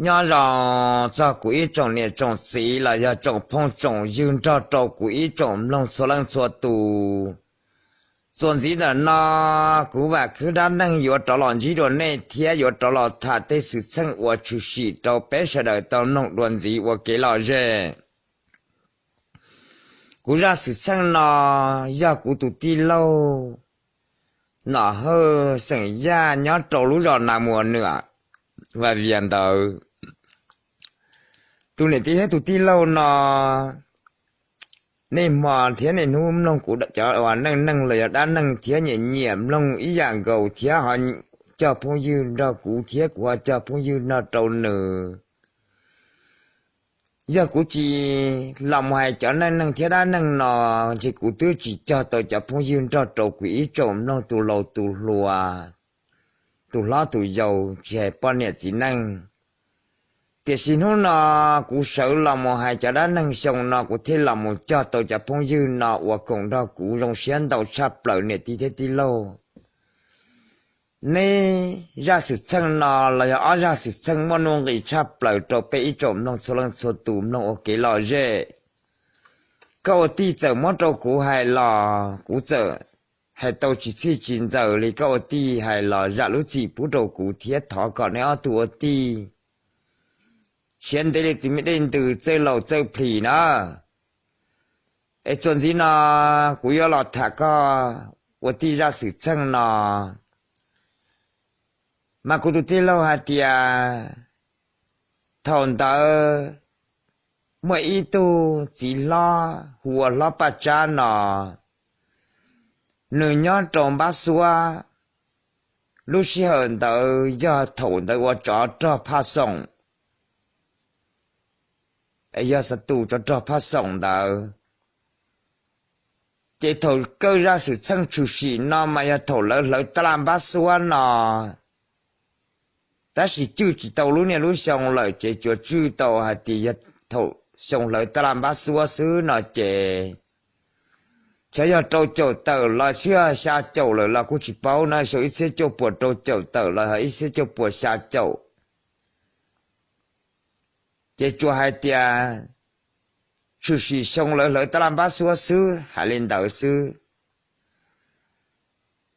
Nyob zoo txog kuv ib tsoom niam tsoom txiv los yog tsoom phooj tsoom ywg nrog rau kuv ib tsoom mloog txhua leej txhua tus. Txuas ntxiv ntawm no, kuv Vam Khwb dab neeg yuav rov los ntsib dua nej thiab yuav rov los tham tej xwm txheej uas tshwm sim rau peb sawv daws tau mloog dua ntxiv ua kev lom zem. Kuv zaj xwm txheej no yog kuv tus tij laug Nom Hawj xeem Yaj nyob rau lub zos Nas Muas Nwm, Vaj Vias ntawd. Tus niam tij thiab tus tij laug no, nej hmo thiab nej hnub mloog kuv cov uas neej neeg los yog dab neeg thiab nyiam nyiam mloog ib yam nkaus thiab ho cog phooj ywg nrog kuv thiab kuv ho cog phooj ywg nrog rau nws. Yog kuv tsis los mus hais cov neej neeg thiab dab neeg no, ces kuv twb tsis cog tau cov phooj ywg nrog rau kuv ib tsoom mloog tus laus tus hluas, tus hlob tus yau, tsis hais poj niam txiv neej. Tiam sis hnub no kuv sawv los mus hais cov dab neeg xyoo no kuv thiaj los mus cog tau cov phooj ywg no uas koom nrog kuv zoo siab ntau tshaj plaws niam tij thiab tij laug. Neb zaj xwm txheej no los yog ob zaj xwm txheej muaj nuj nqis tshaj plaws rau peb ib tsoom mloog txhua leej txhua tus mloog ua kev lom zem. Koj ua tij txawm muab rau kuv hais los kuv txawm hais tau tsis txhij tsis ntxaws li koj ua tij hais los zam lub txim pub rau kuv thiab thov kom neb ob tug ua tij siav ntev li tus me dej ntws txawj laus txawj plis na. Es txuas ntxiv no kuv yuav los tham koj ua tij zaj xwm txheej no. Mas kuv tus tij laug hais tias thaum ntawd muaj ib tug txiv hlob hu ua Hlob Paj Tsab no, nws nyob rau Npab Xuab. Lub sij hawm ntawd yog thaum ntawd ua tsov rog phaj xoom, yog xav tus tsov rog phaj xoom ntawd. Ces thaum kawg zaj xwm txheej tshwm sim no mas yog thaum lawv hlawv tab laj Npab Xuab no, tab sis cwj tsis tau lub niaj lub xyoo lawm ces tsuas cwj tau hais tias yog thaum xyoo hlawv tab laj Npab Xuab xwb no ces, txawm yog rau caum tawm los xyov xya caum lawm los kuj tsis paub na, xyoo ib txhiab cuaj puas rau caum tawm los ib txhiab cuaj puas xya caum. Ces tsuas hais tias tshwm sim xyoo lawv hlawv tab laj Npab Xuab xwb, hais li ntawd xwb.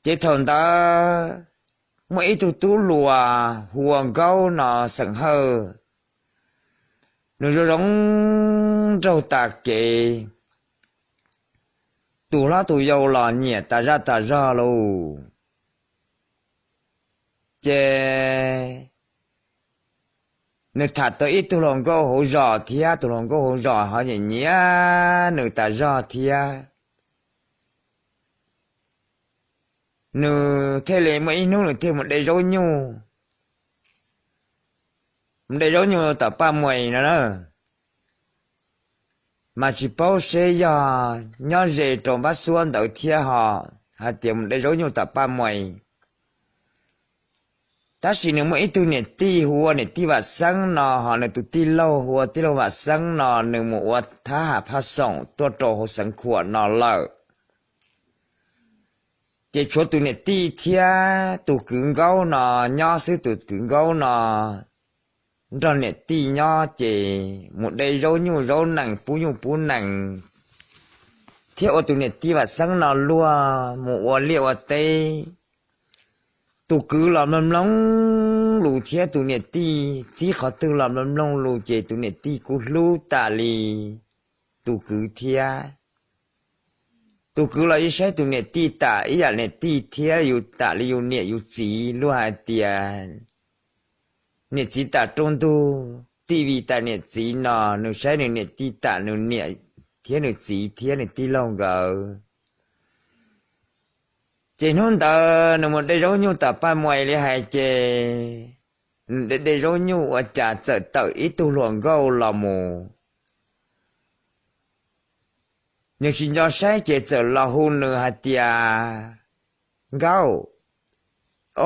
Ces thaum ntawd muaj ib tug tub hluas hu ua Nkaub no xeem Hawj, nws zoo zoo nraug tas kev, tus hlob tus yau los nyiam tas zaj tas zog lauj. Ces nws tham tau ib tug hluas nkauj hauv zos thiab, tus hluas nkauj hauv zos ho nyiam nyiam nws tas zog thiab. Nws thiaj li muaj ib hnub nws thiaj mus de zaub nyuj, mus de zaub nyuj tom Paj Muas no na. Mas tsis paub seb yog nyob ze rau Npab Xuab ntawd thiab ho, hais tias mus de zaub nyuj tom Paj Muas. Tab sis nws muaj ib tug niam tij hu ua niam tij Vam Xeeb no, ho nws tus tij laug hu ua tij laug Vam Xeeb no nws mus ua thab ham phaj xoom tuaj rau hauv Xeev Khuam no lawm. Ces tshuav tus niam tij thiab tus kwv Nkaub no nyob xwb, tus kwv Nkaub no nrog niam tij nyob ces mus de zaub nyuj zaub nees pub nyuj pub nees, thiab ua tus niam tij Vam Xeeb no luag mus ua liaj ua teb. Tus kwv los mloog mloog lus thiab tus niam tij txib qhov twg los mloog mloog lus ces tus niam tij kuj hlub tas li tus kwv thiab. Tus kwv los yeej saib tus niam tij tas ib yam niam tij thiab, yus tas li yus niam yus txiv. Luag hais tias niam txiv tas rooj ntug, tij vim tas niam txiv no, nws saib nws niam tij tas nws niam thiab nws txiv thiab nws tij laug nkawd. Ces hnub ntawd nws mus de zaub nyuj tom Paj Muas li hais ces, nws de de zaub nyuj ua cas txawm tawm ib tug hluas nkauj los mus. Nws tsis nco saib ces txawm los hu nws hais tias, Nkaub.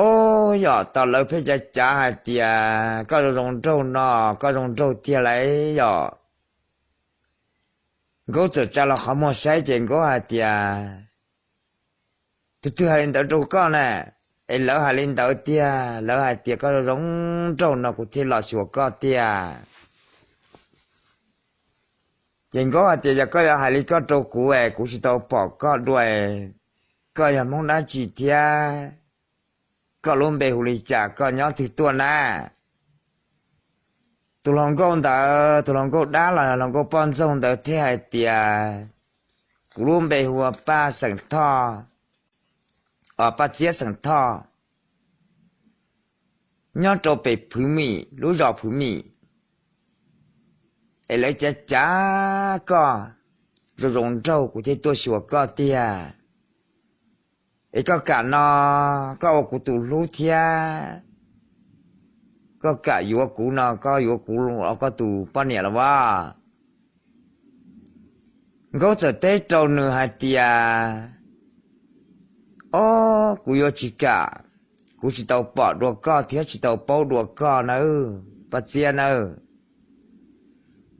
Ob, yog tas lawv pheej cav cav hais tias koj zoo zoo nraug no, koj zoo nraug tiag lauj yom. Nkaub txawm tsa los qhov muag saib ces Nkaub hais tias, Tus twg hais li ntawd rau koj na? Es lawv hais li ntawd tiag, lawv hais tias koj zoo nraug no kuv thiaj los xyuas koj tiag. Ces Nkaub hais tias yog koj yuav hais li koj rau kuv es kuv tsis tau pom koj dua, koj yog Hmoob dab tsi thiab? Koj lub npe hu li cas, koj nyob twg tuaj na? Tus hluas nkauj ntawd, tus hluas nkauj dab los hluas nkauj poj ntxoog ntawd thiaj hais tias, kuv lub npe hu ua Paj xeem Thoj, Paj Txiab xeem Thoj, nyob rau pem Phwv Mim, lub zos Phwv Mim. Es lawv cav cav koj zoo zoo nraug kuv thiaj tuaj xyuas koj tiag. Es koj kam no, koj ua kuv tus hlub thiab, koj kam yuav kuv no, koj yuav kuv los koj tus poj niam los as? Nkaub txawm teb rau nws hais tias, ob, kuv yuav tsis kam, kuv tsis tau pom dua koj thiab tsis tau paub dua koj nawb Paj Txiab nawb.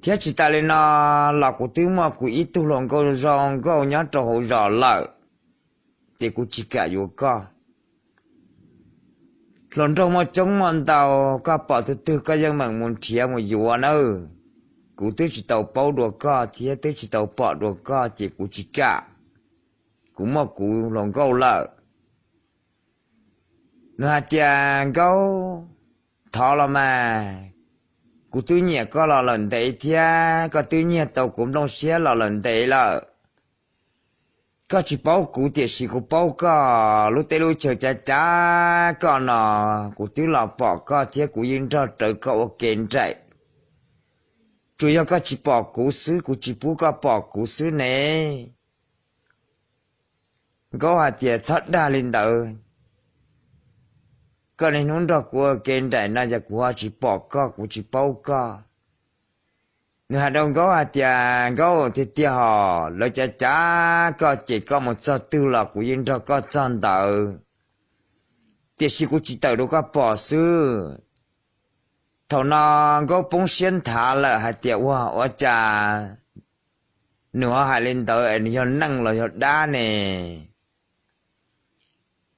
Thiab tsis tas li no los kuv twb muaj kuv ib tug hluas nkauj zoo nkauj nyob rau hauv zos lawm, ces kuv tsis kam yuav koj. Hluas nraug muaj coob muaj ntau, koj pom tus twg koj yeej meem mus nrhiav mus yuav nawb. Kuv twb tsis tau paub dua koj thiab twb tsis tau pom dua koj ces kuv tsis kam. Kuv muaj kuv hluas nkauj lawm. Nws hais tias, Nkaub, thov los mas, kuv twb nyiam koj los lawm ntev thiab koj twb nyiag tau kuv nplooj siab los lawm ntev lawm. Koj tsis paub kuv tiam sis kuv paub koj, lub teb lub chaw cav cav koj no, kuv twb los pom koj thiab kuv yeej nrog rawv koj ua ke nraim. Tsuas yog koj tsis pom kuv xwb, kuv tsis pub koj pom kuv xwb ne. Nkaub hais tias, Txhob dag li ntawd. Koj niaj hnub nrog kuv ua ke nraim no yog kuv ho tsis pom koj, kuv tsis paub koj. Nws hais rau Nkaub hais tias, Nkaub, tiag tiag hos, lawv cav cav koj ces koj mus txog twg los kuv yeej nrog koj txog ntawd, tiam sis kuv tsis tawm rau koj pom xwb. Thaum no Nkaub poob siab nthav lawm hais tias, Ua, ua cas nws ho hais li ntawd, nws yog neeg los yog dab ne?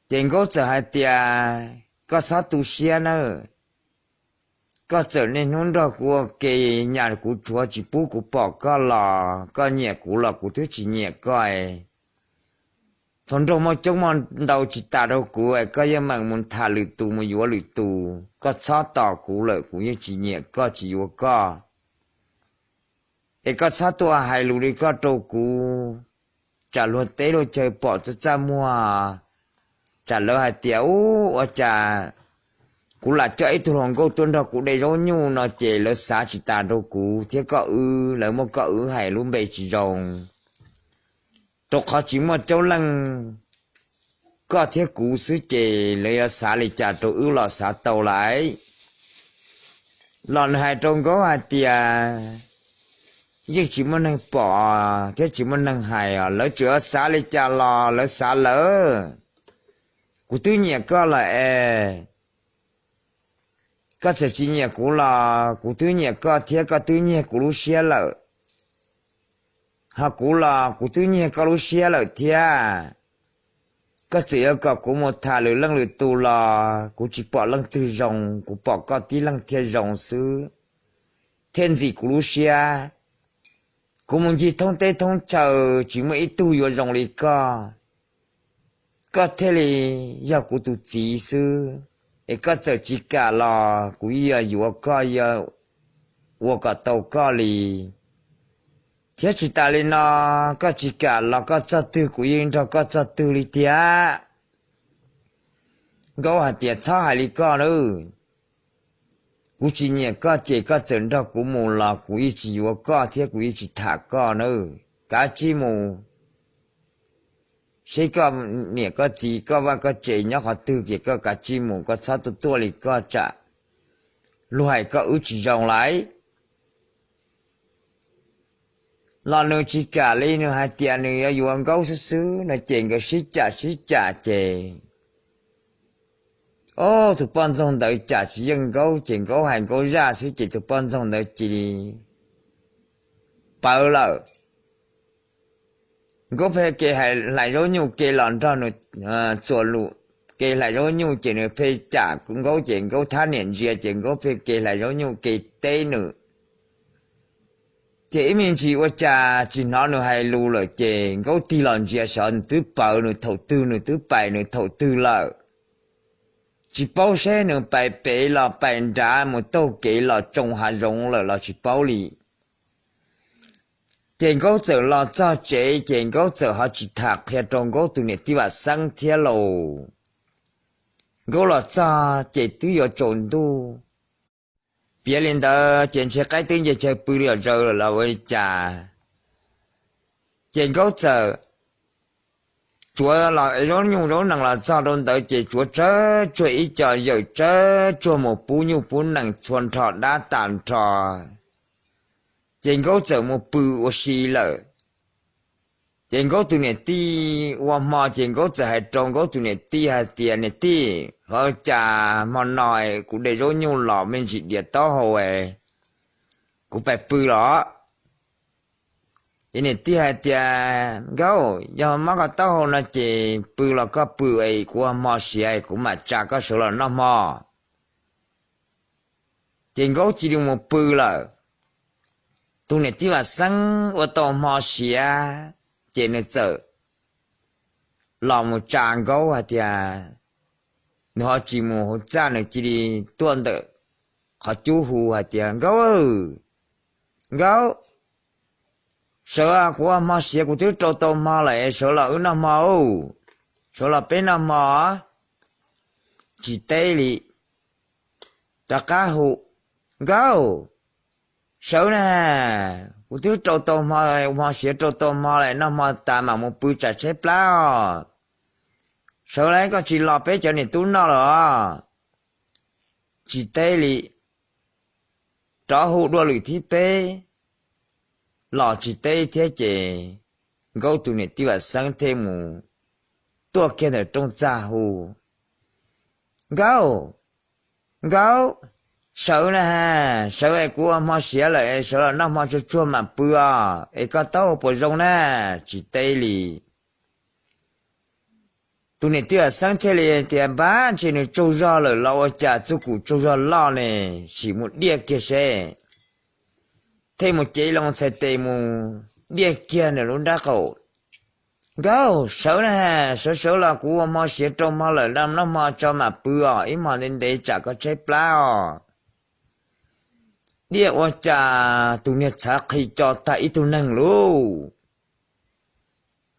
Ces Nkaub txawm hais tias, Koj txhob tu siab nawb. Koj txawm niaj hnub nrog kuv ua ke, nyaj kuv rhuav tsis pub kuv pom koj los koj nyiam kuv los kuv twb tsis nyiam koj. Thaum nraug muaj coob muaj ntau tsis tas rau kuv, koj yeej meem mus tham lwm tus mus yuav lwm tus. Koj txhob tos kuv lawm, kuv yeej tsis nyiam koj tsis yuav koj. Es koj txhob tuaj hais lus li koj rau kuv, tsam luag teb luag chaw pom txaj txaj muag, tsam lawv hais tias, Ub, ua cas kuv lam coj ib tug hluas nkauj tuaj nrog kuv de zaub nyuj no ces lawv xav tsis tas rau kuv thiab koj wb, lawv muab koj wb hais lub npe tsis zoo. Rau qhov tsis muaj coob leej, koj thiab kuv xwb ces lawv yuav xav li cas rau wb los xav tau lawm. Los nws hais rau Nkaub hais tias, Yeej tsis muaj neeg pom thiab tsis muaj neeg hais os, lawv tseem yuav xav li cas los lawv xav lawm. Kuv twb nyiam koj lawm es, koj txawm tsis nyiam kuv los kuv twb nyiam koj thiab koj twb nyiag kuv lub siab lawm. Ho kuv los kuv twb nyiag koj lub siab lawm thiab. Koj txawm yuav kom kuv mus tham lwm leej lwm tus los kuv tsis pom leej twg zoo, kuv pom koj tib leeg thiaj zoo xwb, thiaj ntxim kuv lub siab. Kuv mus ncig thoob teb thoob chaw tsis muaj ib tug yuav zoo li koj. Koj thiaj li yog kuv tus txiv xwb, es koj txawm tsis kam los kuv yeej yuav yuav koj, yuav ua kom tau koj li. Thiab tsis tas li no, koj tsis kam los koj txog twg kuv yeej nrog koj txog twg li tiag. Nkaub hais tias, Txhob hais li koj nawb. Kuv tsis nyiam koj ces koj txawm nrog kuv mus los kuv yeej tsis yuav koj thiab kuv yeej tsis tham koj nawb. Kav tsij mus, seb koj niam koj txiv koj vaj koj tsev nyob qhov twg ces koj kav tsij mus, koj txhob tuaj tuaj li koj tsam luag hais koj wb tsis zoo lawm. Los nws tsis kam li, nws hais tias nws yuav yuav Nkaub xwb xwb no ces nkawd sib cam sib cam ces, o, tus poj ntxoog ntawd cam tsis yeej Nkaub ces Nkaub hais Nkaub zaj xwb ces tus poj ntxoog ntawd cia li pawv lawm. Nkaub pheej ke hais hlais zaub nyuj ke los nrog nws txuas lus ke hlais zaub nyuj ces nws pheej cam Nkauj ces Nkauj thab niam ntsia ces Nkauj pheej ke hlais zaub nyuj ke teb nws. Ces ib me ntsis ua cas tsis hnov nws hais lus lawm ces Nkauj tig los ntsia xyov nws twb pawv nws thaum twg, nws twb pais nws thaum twg lawm. Tsis paub seb nws pais pem los pais nrad mus taug kev los tsoo hav zoov lawm los tsis paub li. Ces Nkauj txawm los txog tsev ces Nkauj txawm ho tsis tham qhia rau Nkauj tus niam tij Vam Xeeb thiab lauj. Nkauj los txog ces twb yuav tsaus ntuj. Piav li ntawd ces ntshe qaib twb nce chaw pw li os, zaws lawm los ua li cas. Ces Nkauj txawm tsuav los ev zaub nyuj zaub nees los txog rau ntawd ces tsuav tsawv tsuag ib co yawm tsawv tsuag mus pub nyuj pub nees txhua nrho dab tas nrho. Ces Nkauj txawm mus pw ua si lawm. Ces Nkauj tus niam tij ua hmo ces Nkauj txawm hais rau Nkauj tus niam tij hais tias, Niam tij, ua cas hmo no kuv de zaub nyuj los me ntsis dias taub hau, kuv pais pw los? Ces niam tij hais tias, Nkauj, yog mob koj taub hau no ces pw los koj pw es kuv ua hmo siav kuv mam tsa koj sawv los noj hmo. Ces Nkauj cia li mus pw lawm. Tus niam tij Vam Xeeb ua tau hmo siav ces nws txawm los mus tsa Nkauj hais tias, nws ho tsis mus hauv txaj, nws cia li tuaj ntawm qhov cub hu hais tias, Nkauj, Nkauj, sawv, kuv ua hmo siav kuv twb rau tau hmo lawm, sawv los wb noj hmo, sawv los peb noj hmo. Tsis teb li, rov qab hu, Nkauj, sawv na, kuv twb rau tau hmo, hmo siav rau tau hmo lawm, noj hmo tas mam mus pw tsam tshaib plab os. Sawv las, koj tsis los peb cov niam tub noj los? Tsis teb li, rov hu dua lwm thib peb los tsis teb thiab ces Nkauj tus niam tij Vam Xeeb thiaj mus tuaj kiag ntawm rooj txaj hu, Nkauj, Nkauj, sawv na, sawv es kuv ua hmo siav lawm es sawv los noj hmo tsuag tsuag mam pw os, es koj taub hau puas zoo na? Tsis teb li. Tus niam tij Vam Xeeb thiaj li tias, Npab, ntshe nws tsaug zog lawm los ua cas, txuj kum tsaug zog loj ne, sim mus diaj kiag seb. Thiaj mus cev loo txhais tes mus diaj kiag nws lub nrab qaum. Nkauj, sawv na, sawv sawv los kuv ua hmo siav rau hmo lawm, noj hmo tso mam pw os, ib hmos ntev ntev tsam koj tshaib plab os. Diaj ua cas tus niag txhav qhi co tag ib tug neeg lauj.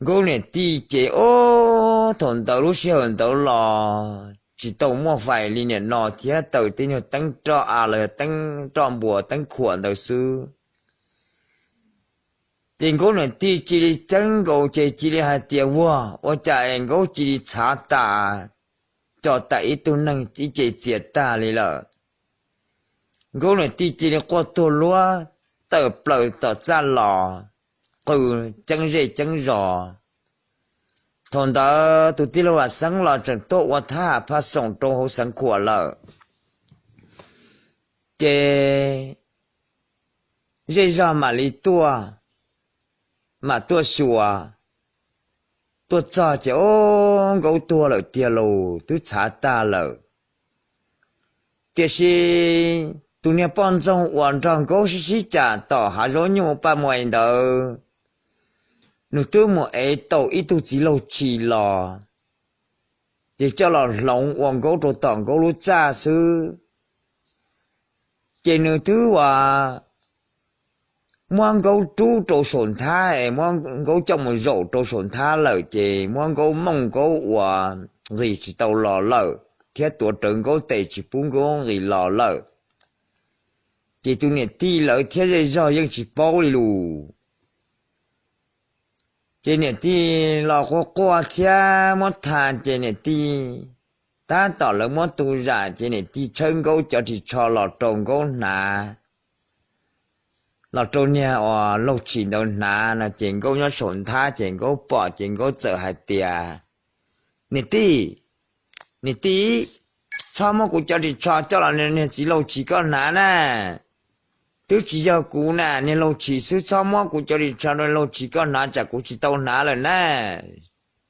Nkauj niam tij ces ob thaum ntawd lub sij hawm ntawd los tsis tau muaj fais li niam no thiab, taws tej nyuag teeb roj av los yog teeb roj npua teeb khuam ntawd xwb. Ces Nkauj niam tij cia li ceeb nkaus ces cia li hais tias, Vuag, ua cas es Nkauj cia li txhav tas, co tas ib tug neeg ib ce txias tag li lawm. Nkauj niam tij cia li quaj tuag luab tawm plaws tom txaj los qw ceeb zej ceeb zos. Thaum ntawd tus tij laug Vam Xeeb los tseem tuaj ua thab ham phaj xoom rau hauv xeev khuam lawm. Ces zej zog mam li tuaj, mam tuaj xyuas. Tuaj txog ces ob Nkauj tuag lawm tiag lauj, twb txhav tag lawm. Tiam sis tus niag poj ntxoog uas nrog Nkauj sib sib cam tom hav zaub nyuj paj muais ntawd, nws twb mus ev tau ib tug txiv laug tshis los, ces coj los hloov ua Nkauj rau tom Nkauj lub txaj xwb. Ces nws twb ua muab Nkauj rub rau saum nthab, muab Nkauj coj mus zaum rau saum nthab lawm, ces muab Nkauj mooj Nkauj ua nqis tsis tau los lawm, thiab tuav rawv Nkauj tes tsis pub Nkauj nqis los lawm. Ces tus niam tij lawv thiab zej zog yeej tsis paub li lus. Ces niam tij los quaj quaj thiab muab tha, ces niam tij tab tom lawv muab tu zam, ces niam tij tshawb Nkauj cov ris tsho los rau Nkauj hnav, los rau niag uas laug tshis ntawd hnav no, ces Nkauj nyob saum nthab, ces Nkauj pom, ces Nkauj txawm hais tias, Niam tij, niam tij, txhob muab kuv cov ris tsho coj los niag txiv laug tshis koj hnav na. Twb tsis yog kuv na, niag laug tshis xwb, txhob muab kuv cov ris tsho rau laug tshis koj hnav, tsam kuv tsis tau hnav lawm na.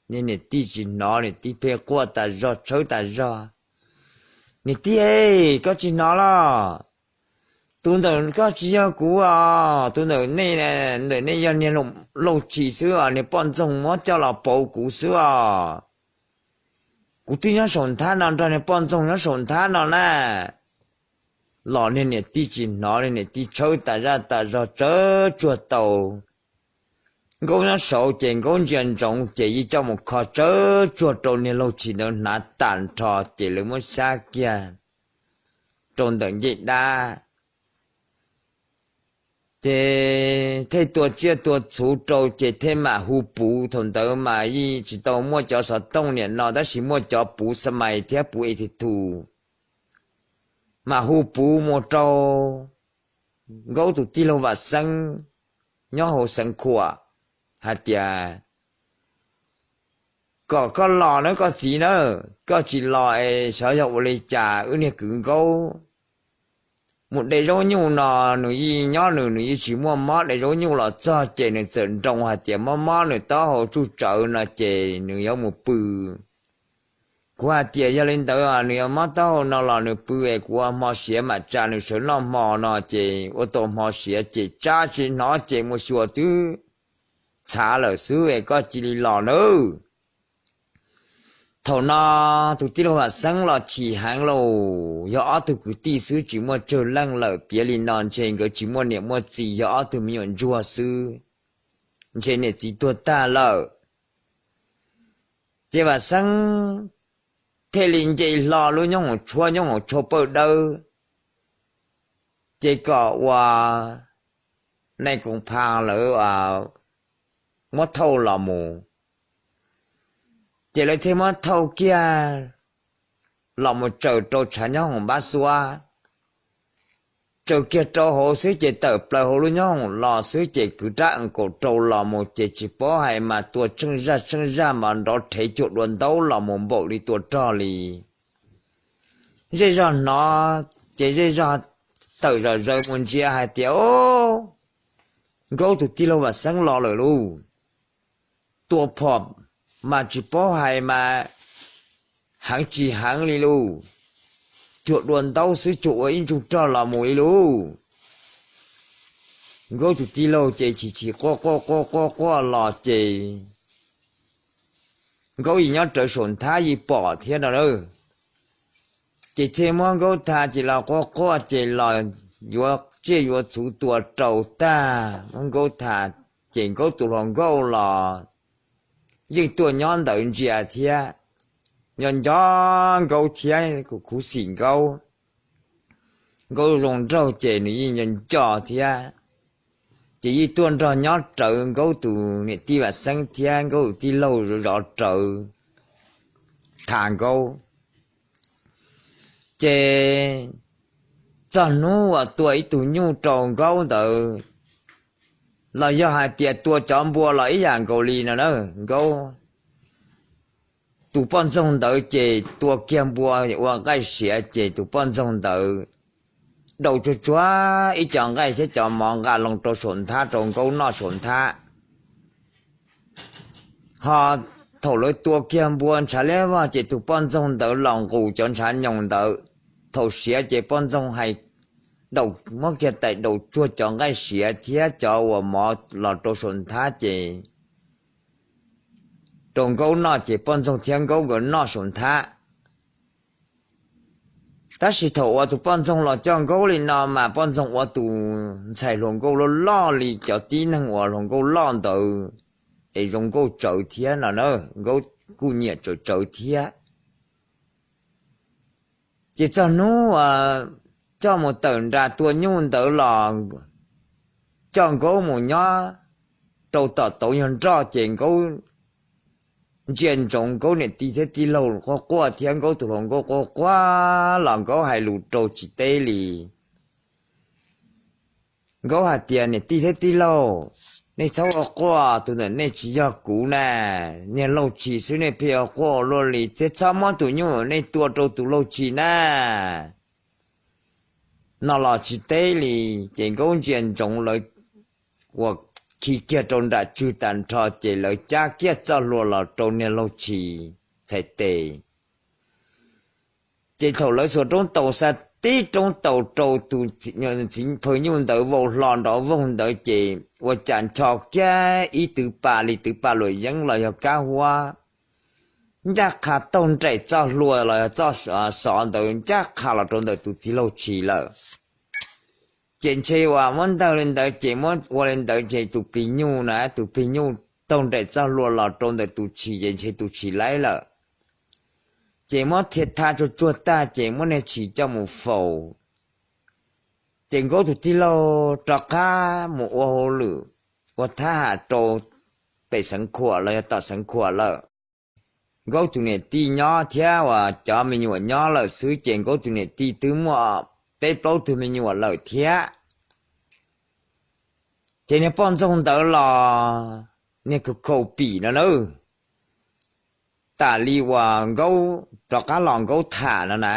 Niag niam tij tsis hnov, niam tij pheej quaj tas zog tshawb tas zog. Niam tij, koj tsis hnov los? Tus ntawm koj tsis yog kuv os, tus ntawm nej, ntawm nej yog niag Lauj Tshis xwb os, niag poj ntxoog muab coj los pauv kuv xwb os. Kuv twb nyob saum nthab no nrog niag poj ntxoog nyob saum nthab no na. Los niag niam tij tsis hnov, niag niam tij tshawb tas zaj tas zog tsawv tsuag tau. Nkauj nyob saud ces Nkauj ntsia ntsoov ces yeej coj mus kho tsawv tsuag rau niag Lauj Tshis ntawd hnav tas nrho ces lawv muab xyab kiag rau ntawm ncej dab. Ces thiaj tua tsiaj tua txhuv rau ces thiaj mam hu puv, thaum ntawd mas yeej tsis tau muaj cov xov tooj niam no tab sis muaj cov puv xa mais thiab puv e ti tu, mam hu puv mus rau Nkauj tus tij laug Vam Xeeb nyob hauv Xeev Khuam hais tias, kom koj los nawb koj txiv nawb, koj tsis los es xyov yog ua li cas wb niag kwv Nkauj mus de zaub nyuj no, nws yeej nyob nws, nws yeej tsis muaj mob, de zaub nyuj los txog ces nws txawm nroo hais tias mob mob nws taub hau tsuj tsawv no ces nws yuav mus pw. Kuv hais tias yog li ntawd nws yuav mob taub hau no los nws pw es kuv ua hmo siav mam tsa nws sawv noj hmo no ces ua tau hmo siav ces tsab tsis hnov ces mus xyuas twb txhav lawm xwb es koj cia li los nawb. Thaum no tus tij laug Vam Xeeb los chim heev lauj, yog ob tug kwv tij xwb tsis muaj tsawg leej lawm, piav li no ntshe nkawd tsis muaj niam muaj txiv, yog ob tug me nyuam ntsuag xwb, ntshe niam txiv tuag tag lawm. Ces Vam Xeeb thiaj li nce hlo lub nyob hoom tshuab, nyob hoom tshuab pawg dawb, ces kom ua nais koom pha lawv muab thauj los mus. Ces lawv thiaj muab thauj kiag los mus tsaws rau tshav nyob hoom npab xuab. Tsaws kiag rau hauv xwb ces tawm plaws hauv lub nyob hoom los xwb ces kwv rab ees kaum rau los mus ces tsis paub hais mas tua tsheej zaj tsheej zaj mas nrov rhev cuag dua ntaub los mus npaum li tua rog li. Zej zog hnov ces zej zog tawm zom zaws mus ntsia hais tias, o, Nkaub tus tij laug Vam Xeeb los lawm lauj. Tua phom mas tsis paub hais mas heev tsis heev li lauj, cuag dua ntaub xwb cuag ua ib ntsuj rog los mus li lauj. Nkaub tus tij laug ces chim chim quaj quaj quaj quaj quaj los ces Nkaub yim nyob rawv saum nthab yim pom thiab no na, ces thiaj muab Nkaub tha ces los quaj quaj ces los yuav tsiaj yuav txhuv tua rau tag muab Nkaub tha, ces Nkaub tus hluas nkauj los yeej tuaj nyob ntawd ntsia thiab, nco nco Nkaub thiab kuj khuv xim Nkaub. Nkaub zoo nraug ces nws yeej nco nco thiab, ces yeej tuaj nrog nyob rawv Nkaub tus niam tij Vam Xeeb thiab Nkaub tus tij laug zov zov rawv tha Nkaub. Ces txog hnub uas tua ib tug nyuj rau Nkaub ntawd los yog hais tias tua cov npua los ib yam nkaus li no na, Nkaub tus poj ntxoog ntawd ces tua kiag npua ua nqaij siav ces tus poj ntxoog ntawd daus tsuag tsuag ib co nqaij thiab cov mov nqa loo rau saum nthab rau Nkaub noj saum nthab. Ho thaum lawv tua kiag npua ntshav liab vog ces tus poj ntxoog ntawd los nqus cov ntshav nyoos ntawd, thaum siav ces poj ntxoog hais daus muab kiag tais daus tsuag cov nqaij siav thiab cov uas mov los rau saum nthab ces rau Nkaub noj ces poj ntxoog thiab Nkaub nkawd noj saum nthab. Tab sis thaum uas tus poj ntxoog los coj Nkaub li no mas poj ntxoog ua tus ntxhais hluas nkauj loj loj li cov tib neeg uas hluas nkauj loj ntawd, es zoo nkauj tsawv thiab no na, Nkaub kuj nyiam tsawv tsawv thiab. Ces txog hnub uas coj mus tawm nra tua nyuj ntawd los coj Nkaub mus nyob rau tom tauv nyuag nroj ces Nkaub ntsia ntsoov Nkaub niam tij thiab tij laug quaj quaj thiab Nkaub tus hluas nkauj quaj quaj los Nkaub hais lus rau tsis teb li. Nkaub hais tias, niam tij thiab tij laug, nej txhob ua quaj, tus ntawm nej tsis yog kuv na, niag Lauj Tshis xwb nej pheej ua quaj ua luaj li thiab txhob muab tus nyuj nej tua rau tus Lauj Tshis na. No los tsis teb li, ces Nkaub ntsia ntsoov lawv uas khi kiag rau nram tswg tag nrho ces lawv cab kiag txoj hlua los rau niag laug tshis txhais tes. Ces thaum lawv xuas roob taus xa tib roob taus rau tus txiv phaw nyuj ntawd vau hlo nrov voog ntawd ces ua cas ncho kiag ib twv pa li twv pa luam yeeb los yog kab huab ncaj qha taug nraim txoj hlua los yog txoj xov ntawd ncaj qha los rau ntawm tus txiv laug tshis lawm. Ces ntshe uas muab ntawg li ntawd ces muab ua li ntawd ces tus plig nyuj na, tus plig nyuj taug nraim txoj hlua los rau ntawm tus tshis ces ntshe tus tshis laib lawm. Ces muab thiaj tha tsuag tsuag tag ces muab niag tshis coj mus faus. Ces Nkaub tus tij laug rov qab mus ua hauj lwm ua thab ham rau pem Xeev Khuam los yog tom Xeev Khuam lawm. Nkaub tus niam tij nyob thiab uas cov me nyuam nyob lawm xwb ces Nkaub tus niam tij twb muaj peb plaub tug me nyuam lawm thiab. Ces niag poj ntxoog ntawd los niag khaus khaus pim no na, tam li uas Nkaub rov qab los Nkaub tham no na.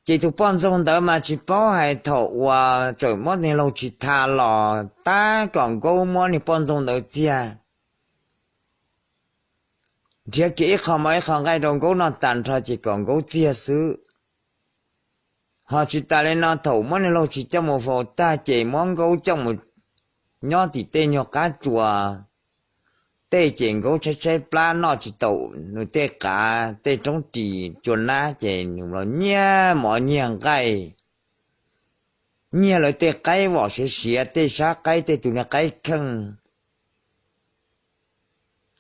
Ces tus poj ntxoog ntawd mas tsis paub hais thaum uas txawm muab niag laug tshis tha los tab kom Nkaub muab niag poj ntxoog ntawd txiag, nrhiav kiag ib qho mov ib qho nqaij rau Nkaub noj tag nrho ces kom Nkaub txiag xwb. Ho tsis tas li no thaum muab niag laug tshis coj mus faus tag ces muab Nkaub coj mus nyob tim tej nyuag qab tsua tej ces Nkaub tshaib tshaib plab noj tsis tau nws tej qav tej roob ris cua nab ces nws los nyiag mov nyiag nqaij, nyiag lawv tej qaib vom siav siav, tej sab qaib, tej tus niag qaib kheej,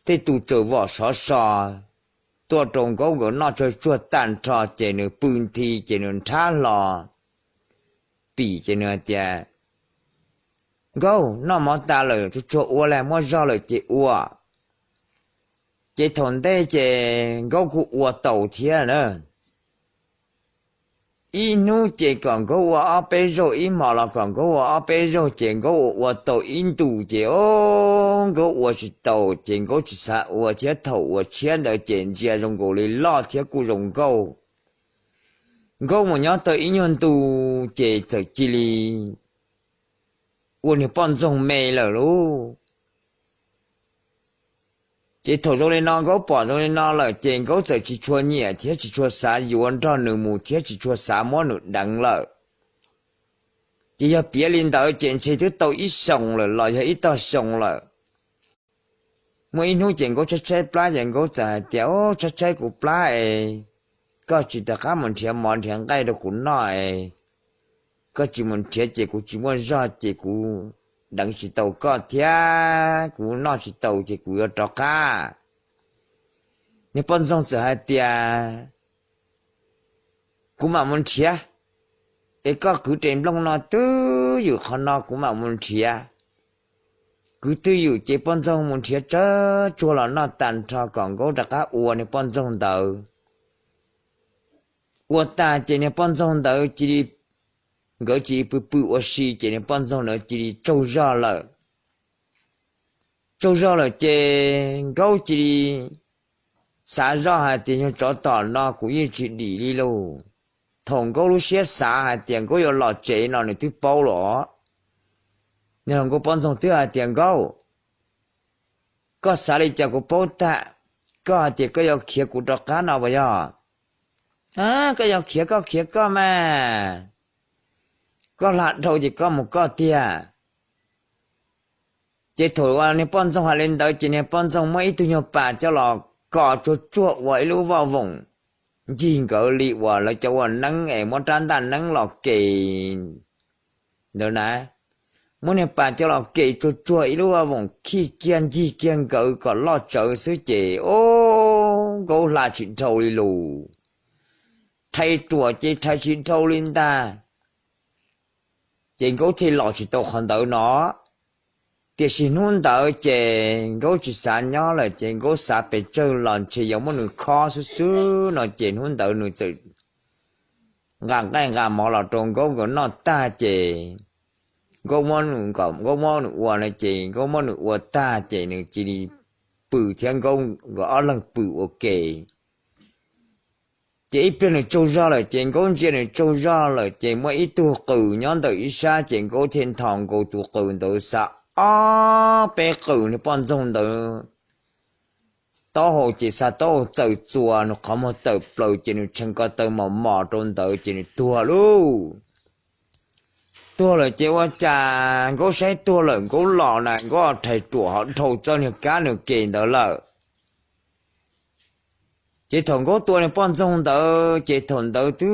tej tus txawm vom sov so tuaj rau Nkaub nkawd noj tsawg tsuag tag nrho ces nws pw nthi ces nws nrhab hlo pim ces nws hais tias, Nkaub, noj mov tas lawm tsuag tsuag ua las, muaj zog lawm ces ua. Ces thaum ntej ces Nkaub kuj ua tau thiab na. Ib hnub ces kom Nkaub ua ob peb zaug, ib hmo los kom Nkaub ua ob peb zaug ces Nkaub ua ua tau ib ntus ces o, Nkaub ua tsis tau ces Nkaub tsis xav ua thiab thaum uas tshiab ntawd ces ntsia zoo nkaus li loj thiab kuj zoo nkauj. Nkaub mus nyob tau ib nyuag ntu ces txawm cia li ua niag poj ntxoog me lawm lauj. Ces thaum zoo li no Nkaub pom zoo li no lawm ces Nkaub txawm tsis tshua nyiam thiab tsis tshua xav yuav nrog nws mus thiab tsis tshua xav muab nws deev lawm. Ces yog piav li ntawd ces ntshe twb tau ib xyoos lawm los yog ib tog xyoo lawm. Muaj ib hnub ces Nkaub tshaib tshaib plab ces Nkaub txawm hais tias, Tshaib tshaib kuv plab es koj tsis rov qab mus nrhiav mov nrhiav nqaij rau kuv noj es koj tsis mus nrhiav ces kuv tsis muaj zog ces kuv deev tsis tau koj thiab kuv noj tsis tau ces kuv yuav rov qab. Niag poj ntxoog txawm hais tias, Kuv mam mus nrhiav, es koj kwv tes nplooj no twj ywm qhov no kuv mam mus nrhiav. Kwv twj ywm ces poj ntxoog mus nrhiav tsawg tsuag los noj tag nrho kom Nkaub rov qab ua niag poj ntxoog ntawd. Ua tag ces niag poj ntxoog ntawd cia li, nkawd cia li pw pw ua si ces niag poj ntxoog ntawd cia li tsaug zog lawm. Tsaug zog lawm ces Nkaub cia li xav zoj hais tias, Nyuag tsov tom no kuv yeej tsis dim li lauj. Thaum Nkaub lub siab xav hais tias Nkaub yuav los tsev no nws twb paub los. Niag hluas nkauj poj ntxoog twb hais tias, Nkaub, koj xav li cas kuv paub tag. Koj hais tias koj yuav khiav kuv rov qab no puas yog? Koj yuav khiav koj khiav koj mas, koj hla dhau ces koj mus koj tiag. Ces thaum uas niag poj ntxoog hais li ntawd ces niag poj ntxoog muab ib tug nyuag pas coj los kos tsuag tsuag ua ib lub voj voom ncig nkawd li uas lawv cov ua neeb es muab rab ntaj neeb los ke ntawd na. Muab niag pas coj los ke tsuag tsuag ib lub voj voom khij kiag ncig kiag nkawd kom loj tsawv xwb ces o, Nkaub hla tsis dhau li lus. Rhais ruam ces rhais tsis dhau li ntag. Ces Nkaub thiaj los tsis tau qhov ntawd no. Tiam sis hnub ntawd ces Nkaub tsis xav nyob lawm ces Nkaub xav pes tsawg los ntshe yuav muab nws khob xwb xwb no ces hnub ntawd nws txawm nqa nqaij nqa mov los rau Nkaub nkawd noj tag ces Nkaub muab nws ua no ces Nkaub muab nws ua tag ces nws cia li pw thiab Nkaub nkawd ob leeg pw ua ke. Ces ib pliag nws tsaug zog lawm ces Nkauj ntsia nws tsaug zog lawm ces muaj ib tug qws nyob ntawm ib sab ces Nkauj thiaj nthos nkaus tus qws ntawd xa ob peb qws niag poj ntxoog ntawd taub hau ces xa taub hau txawm txuas nws qhov muag tawm plaws ces nws tshee ko taw mos mos rau ntawd ces nws tuag lauj. Tuag lawm ces ua cas Nkauj saib tuag lawm Nkauj los na Nkauj rhais ruam ho dhau txoj niag kab nws ke ntawd lawm. Ces thaum Nkauj tua niag poj ntxoog ntawd ces thaum ntawd twb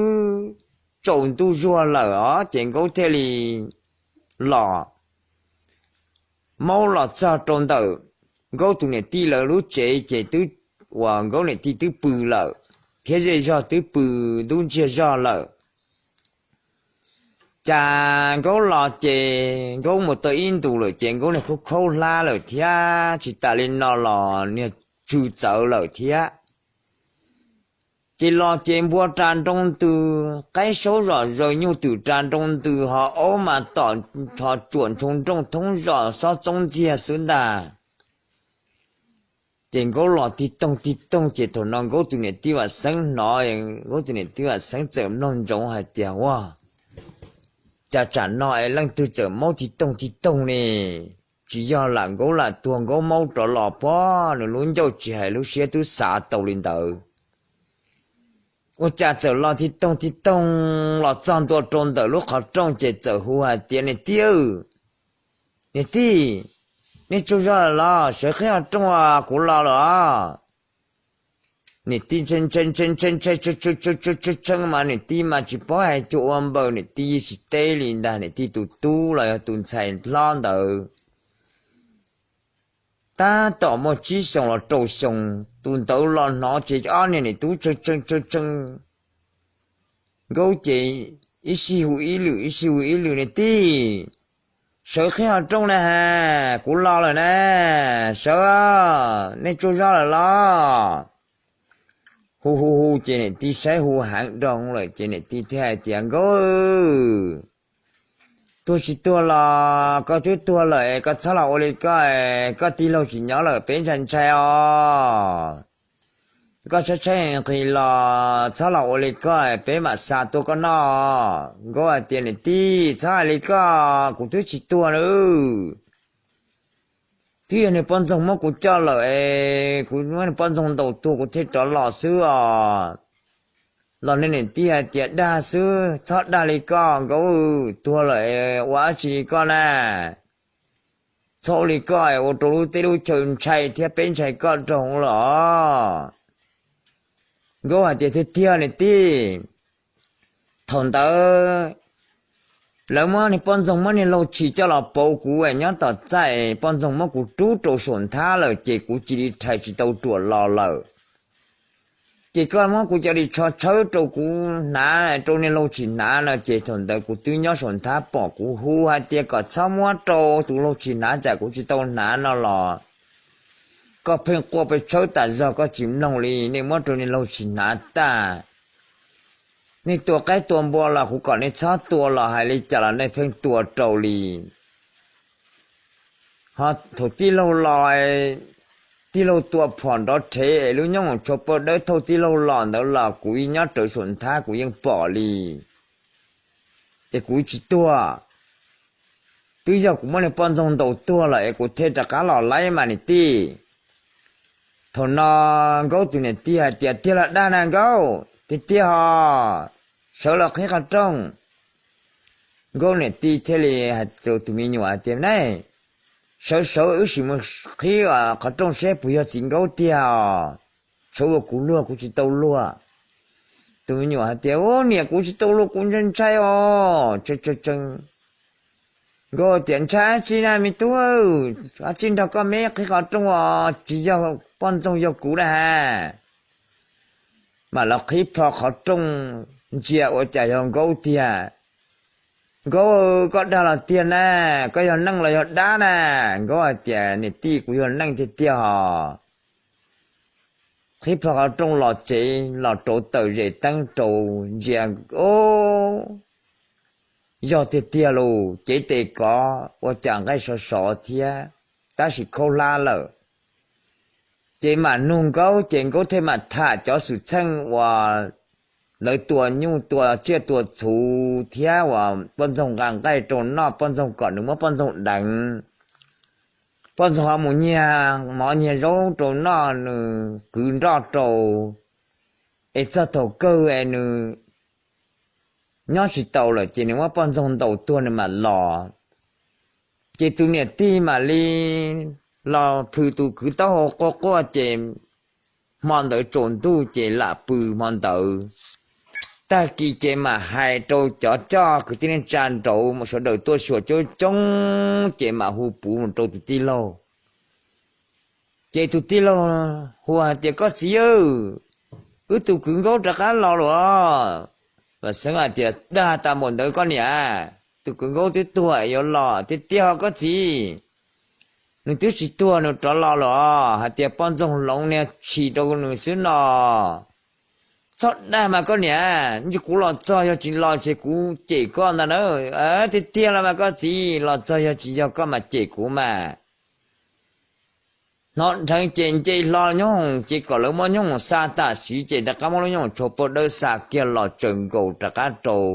tsaus ntuj zuag lawm os ces Nkauj thiaj li los, maub los txog rau ntawm Nkauj tus niam tij lawv lub tsev ces twb, uas Nkauj niam tij twb pw lawm thiab zej zog twb pw ntub ntsiag zog lawm. Cas Nkauj los ces Nkauj mus tau ib ntus lawm ces Nkauj niag khaub khaub hlab lawm thiab tsis tas li no los niag tsw txawv lawm thiab. Ces los ces npua ras nroo ntws qaib saub zom zaws nyuj twm ras nroo ntws ho aub mas tom ho tsuam ntsoo nrooj thoob zos xob txoob ntxiag xwb ntag. Ces Nkauj los tig toog tig toog ces thaum no Nkauj tus niam tij Vam Xeeb hnov, Nkauj tus niam tij Vam Xeeb txawm mloog ntsoov hais tias, Ua, cas tsam no es leej twg txawm maub tig toog tig toog ne? Tsis yog lam Nkauj lam tuag Nkauj maub rov los pob, nws lub ncauj tsis hais lub siab twb xav tau li ntawd. Ua cas txawm los tig toog tig toog los txog ntua rau ntawm lub qhov rooj ces txawm hu hais tias, Niam tij, niam tij, nej tsaug zog lawm los? Sawv qhib qhov rooj os, kuv los lawm os. Niam tij ntshee ntshee ntshee ntshee ntshee mas niam tij mas tsis paub hais cua ua npaws, niam tij yeej tsis teb li ntag, niam tij tus tub los yog tus ntxhais hlob ntawd tab tom muaj tsib xyoos los rau xyoo. Tus ntawd los hnov ces ob niag niam tub tshee tshee tshee tshee, Nkauj ces ib sij hu ib lwm ib sij hu ib lwm, Niam tij, sawv qhib qhov rooj na has, kuv los lawm na, sawv, nej tsaug zog lawm los? Hu hu hu ces niam tij saib hu heev dhau lawm ces niam tij thiaj hais tias, Nkauj, tuag tsis tuag los koj twb tuag lawm es koj txhob los ua li koj, koj tij laug tsis nyob lawm peb ntshai ntshai os. Koj tshaib tshaib nqhis los txhob los ua li koj, peb mam xa tuaj koj noj. Nkauj hais tias, Niam tij, txhob hais li koj, kuv twb tsis tuag nawb. Twb yog niag poj ntxoog muab kuv coj lawm es kuv muab niag poj ntxoog ntaus tuag kuv thiaj rov los xwb os. Los nej niam tij hais tias dag xwb, txhob dag li koj Nkauj, tuag lawm ua dab tsi li koj na. Txhob ua li koj ua rau lub teb lub chaw ntshai thiab peb ntshai koj rau hauv los. Nkauj hais tias, Tiag tiag niam tij, thaum ntawd lawv muab niag poj ntxoog muab niag laug tshis coj los pauv kuv nyob tom txaj, poj ntxoog muab kuv rub rau saum nthab lawm ces kuv cia li rhais tsis tau ruam los lawm. Ces koj muab kuv cov ris tsho tshawb rau kuv hnav, rau niag laug tshis hnav no ces thaum ntawd kuv twb nyob saum nthab pom kuv hu hais tias kom txhob muab rau tus laug tshis hnav tsam kuv tsis tau hnav no los koj pheej quaj pheej tshawb tas zog koj tsis mloog li, nej muab rau niag laug tshis hnav tag. Nej tua qaib tua npua los kuv kom nej txhob tua los hais li cas los nej pheej tua rau li. Ho thaum tij laug los, tij laug tua phom nrov rhev es lub nyob mus tshuav paj dawb thauj tij laug los ntawd los kuv yeej nyob rawv saum nthab kuv yeej pom li. Es kuv tsis tuag, twb yog kuv muab niag poj ntxoog ntaus tuag lawm es kuv thiaj rov qab los laib mas niam tij. Thaum no Nkauj tus niam tij hais tias, Tiag los dag na Nkauj? Tiag tiag hos, sawv los qhib qhov rooj. Nkauj niam tij thiaj li hais rau tus me nyuam hais tias, Ne, sawv sawv wb sim mus qhib qhov rooj seb puas yog txiv Nkauj tiag os. Sawv ua kuv luag kuv tsis tau luag. Tus me nyuam hais tias, Ub, niam kuv tsis tau luag kuv ntshai ntshai os. Nkauj tias, Ntshai dab tsi na me tub, dab tsi nrog koj me qhib qhov rooj os, tsis yog poj ntxoog yog kuv na has. Mam los qhib plho qhov rooj ntsia ua cas yog Nkauj tiag. Nkauj, koj dag los tiag na, koj yog neej los yog dab na? Nkauj hais tias, Niam tij, kuv yog neej tiag tiag hos. Qhib plho qhov rooj los tsev los rauv taws zes teeb rau ntsia, o, yog tiag tiag lauj, cev tes kov ua cas nqaij sov sov thiab, tab sis khaub hlab lawm. Ces mam nug Nkauj ces Nkauj thiaj mam tham cov xwm txheej uas lawv tua nyuj tua tsiaj tua txhuv thiab uas poj ntxoog nqa nqaij rau noj, poj ntxoog kom nws muab poj ntxoog deev. Poj ntxoog ho mus nyiag mov nyiag zaub rau noj, nws kwv nroj rau, es txog thaum kawg es nws nyob tsis tau lawm ces nws muab poj ntxoog ntaus tuag nws mam los. Ces tus niam tij mam li los plhws tus kwv taub hau quaj quaj ces hmo ntawd tsaus ntuj ces lam pw hmo ntawd. Tag kis ces mam hais rau cov coj kwv tij neej tsa nraud mas sawv daws tuaj xyuas coob coob ces mam hu puv mus rau tus tij laug. Ces tus tij laug hu hais tias, Koj txiv, wb tus kwv Nkaub rov qab los lawm os. Vam Xeeb hais tias, Dag tas npaum ntawd koj niam, tus kwv Nkaub twb tuag yuav los tiag tiag ho koj txiv. Nws twb tsis tuag, nws rov los lawm os, hais tias poj ntxoog hloov niag tshis rau nws xwb no. Txhob dag mas koj niam, ntsis kuv los txog yog tsis los ces kuv cem koj ntag na. Tiag tiag los mas koj txiv, los txog yog tsis yog koj mas cem kuv mas. Hnov nrheev ces nce hlo nyob hoom ces kom lawv muab nyob hoom xa tam sim ces rov qab muab lub nyob hoom tshuav paj dawb xa kiag los tsaws nkaus rov qab rau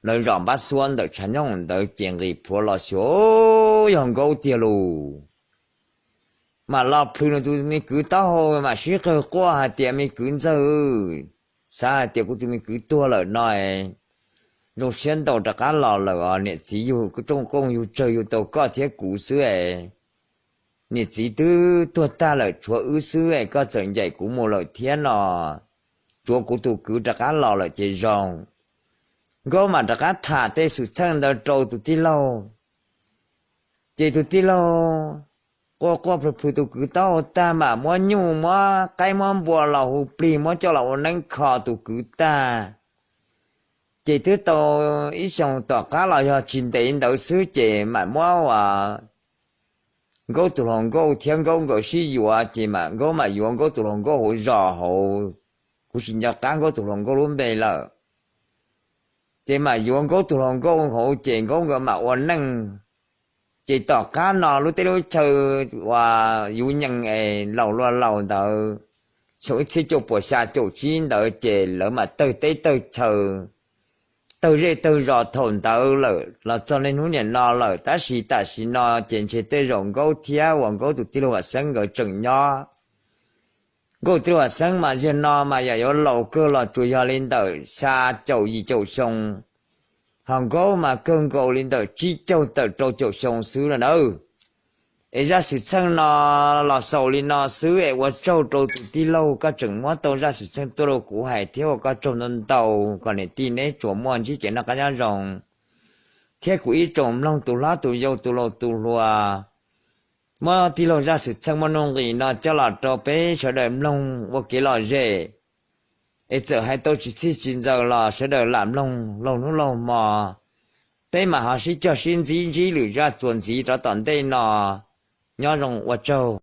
lawv zos npab xuab ntawm tshav nyob hoom ntawd ces nqis plhuav los xyuas, Yog Nkaub tiag lauj. Mam los plhws nws tus me kwv taub hau mam sib qawg quaj hais tias, Me kwv ntxawg, xav hais tias kuv tus me kwv tuag lawm no, zoo siab ntau rov qab los lawm os. Niam txiv yug rooj kooj yug tsawg yug tau koj thiab kuv xwb es. Niam txiv twb tuag tag lawm tshuav wb xwb es koj txawm ncaim kuv mus lawm thiab no. Tsuav kuv tus kwv rov qab los lawm ces zoo. Nkaub mam rov qab tham tej xwm txheej ntawd rau tus tij laug. Ces tus tij laug quaj quaj plhws plhws tus kwv taub hau tag mam muab nyuj muab qaib muab npua los hu plig muab coj los ua neeb kho tus kwv tag. Ces twb tau ib xyoos tom qab los yog tsis ntev ntawd xwb ces mam muab uas Nkaub tus hluas nkauj thiab Nkaub nkawd sib yuav ces mam Nkaub mam yuav Nkaub tus hluas nkauj hauv zos hauv, kuv tsis nco qab Nkaub tus hluas nkauj lub npe lawm. Ces mam yuav Nkaub tus hluas nkauj hauv ces Nkaub nkawd mam ua neej. Ces tom qab no lub teb lub chaw uas yuv nyees es laus luaj laus ntawd, xyoo ib txhiab cuaj puas xya caum tsib ntawd ces lawv mam tawg teb tawg chaw, tawg zej tawg zos thaum ntawd lawm los txog niaj hnub niam no lawm. Tab sis tam sim no ces ntshe tej zaum Nkaub thiab uas Nkaub tus tij laug Vam Xeeb nkawd tseem nyob. Nkaub tij laug Vam Xeeb mas yog no mas yam yuav laus kawg los tsuas yog li ntawm xya caum yim caum xyoo, ho Nkaub mas kawg nkaus li ntawm tsib caug tawm rau caum xyoo xwb no nawb. Es zaj xwm txheej no los xaus li no xwb es ua tsaug rau tus tij laug koj tseem muab tau zaj xwm txheej tuaj rau kuv hais thiab ua koj tsaug ntau ntau. Kom niam tij neb tsuas muaj ntsib kev noj qab nyob zoo, thiab kuv ib tsoom mloog tus hlob tus yau tus laus tus hluas, muab tij laug zaj xwm txheej muaj nuj nqis no coj los rau peb sawv daws mloog ua kev lom zem. Es txawm hais tau tsis txhij tsis ntxaws los sawv daws lam mloog laug hnub laug hmo, peb mam ho sib cog sib ntxib ntsib lwm zaj txuas ntxiv rov tom ntej no. Nyob zoo ua tsaug.